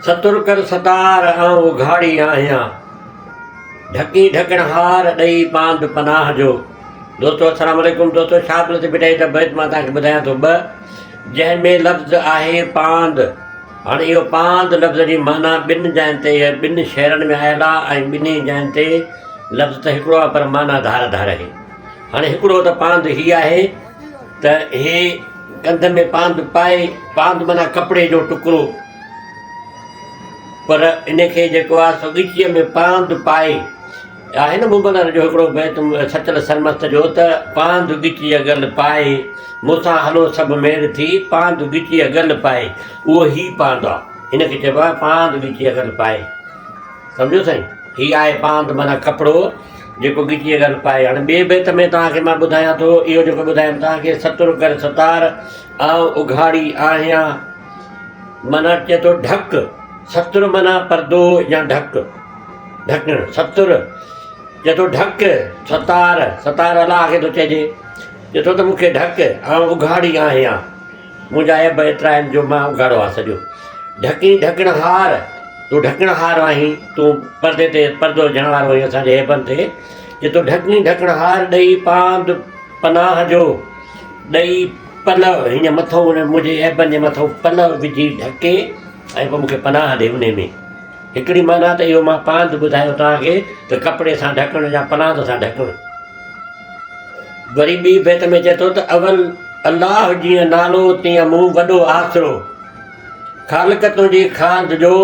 ستر ڪر ستار آئون اگهاڙي آهيان ڍڪي ڍڪڻ هار ڏئي پاند پناهه جو دوستو السلام عليڪم دوستو شاهه عبداللطيف ڀٽائي جا بيت مان توهان کي ٻڌايان ٿو ٻه جنهن ۾ لفظ آهي پاند هاڻي اهو پاند لفظ جي معنيٰ ٻن جاين تي ٻن شعرن ۾ آيل آهي ۽ ٻنهي جاين تي لفظ ته هڪڙو آهي پر معنيٰ ڌار ڌار آهي هاڻي هڪڙو ته پاند هي آهي ته هي ڪنڌ ۾ پاند پائي، پاند معنيٰ ڪپڙي جو ٽڪرو، پر ان کي جيڪو آهي سو ڳچيء ۾ پاند پائي. آهي نه مبلغ جو هڪڙو بيت سچل سرمست جو ته پاند ڳچيء ڳل پائي، مون سان هلو سڀ ميڙ ٿي، پاند ڳچيء ڳل پائي. اهو هي پاند آهي. هن کي چئبو آهي پاند ڳچيء ڳل پائي. سمجهيو سائين؟ هي آهي پاند معنيٰ ڪپڙو جيڪو ڳچيء ڳل پائي. هاڻي ٻئي بيت ۾ توهان کي مان ٻڌايان ٿو، اهو جيڪو ٻڌايم توهان کي ستر ڪر ستار، آئون اگهاڙي آهيان. معنيٰ چئي ٿو ڍڪ، ستر معنيٰ پردو يا ڍڪ، ڍڪڻ، ستر چئي ٿو ڍڪ، ستار، ستار الله کي ٿو چئجي، چئي ٿو ته مون کي ڍڪ، آئون اگهاڙي آهيان. منهنجا عيب ايترا آهن جو مان اگهاڙو آهيان سڄو. ڍڪين ڍڪڻ هار، تون ڍڪڻ هار آهين، تون پردي تي پردو وجهڻ وارو آهين اسان جي عيبن تي، جي تون ڍڪين ڍڪڻ هار ڏئي پاند پناهه جو، ڏئي پلئه هيئن مٿئون منهنجي عيبن جي مٿئون پلئه وجهي ڍڪي ۽ پوء مون کي پناهه ڏي انهي ۾. هڪڙي معنيٰ ته اهو مان پاند ٻڌايو توهان کي ته ڪپڙي سان ڍڪڻ يا پلاند سان ڍڪڻ. وري ٻي بيت ۾ چئي ٿو ته اول الله جيئن نالو تيئن مون وڏو آسرو، خالق تنهنجي کاند جو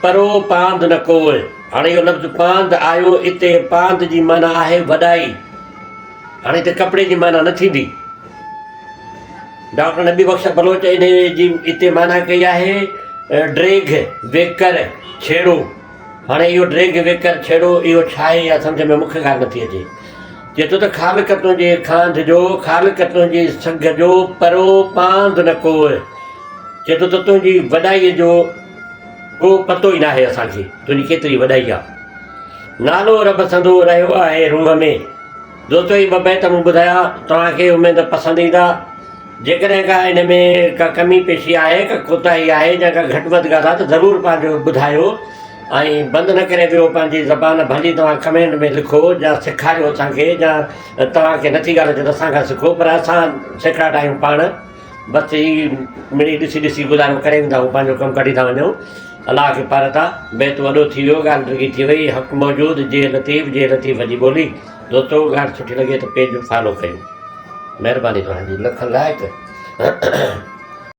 پرو پاند نه ڪوء. هاڻي اهو لفظ پاند آيو اتي پاند جي معنيٰ آهي وڏائي. هاڻي هتي ڪپڙي جي معنيٰ نه ٿيندي. ڊاڪٽر نبي بخش بلوچ انهيء جي اتي معنيٰ ڪئي آهي ڊيگهه، ويڪر، ڇيڙو. هاڻي اهو ڊيگهه، ويڪر، ڇيڙو اهو ڇا آهي اها سمجهه ۾ مون کي ڳالهه نٿي اچي. چئي ٿو ته خالق تنهنجي کانڌ جو، خالق تنهنجي سگهه جو پرو پاند نه ڪوء. چئي ٿو ته تنهنجي وڏائيء جو ڪو پتو ئي ناهي اسان کي، تنهنجي ڪيتري وڏائي آهي. نالو رب سندو رهيو آهي روح ۾. دوستو هي ٻه بيت مون ٻڌايا توهان کي اميد پسند ايندا. جيڪڏهن ڪا ان ۾ ڪا ڪمي پيشي آهي ڪا ڪوتاهي آهي يا ڪا گهٽ وڌ ڳالهه آهي ته ضرور پنهنجو ٻڌايو ۽ بند نه ڪري ويهو پنهنجي زبان ڀلي توهان ڪمينٽ ۾ لکو يا سيکاريو اسان کي يا توهان کي نٿي ڳالهه اچي ته اسان کان سکو پر اسان سيکڙاٽ آهيون پاڻ بس هي مڙئي ڏسي ڏسي گذارو ڪري ويندا آهيون پنهنجو ڪم ڪڍي ٿا وڃون الله کي پارت آ بيت وڏو ٿي ويو ڳالهه ڊگهي ٿي وئي حق موجود جي لطيف جي لطيف جي ٻولي دوستو ڳالهه سٺي لڳي ته پيج فالو ڪيو مهرباني توهان جي لک لائق.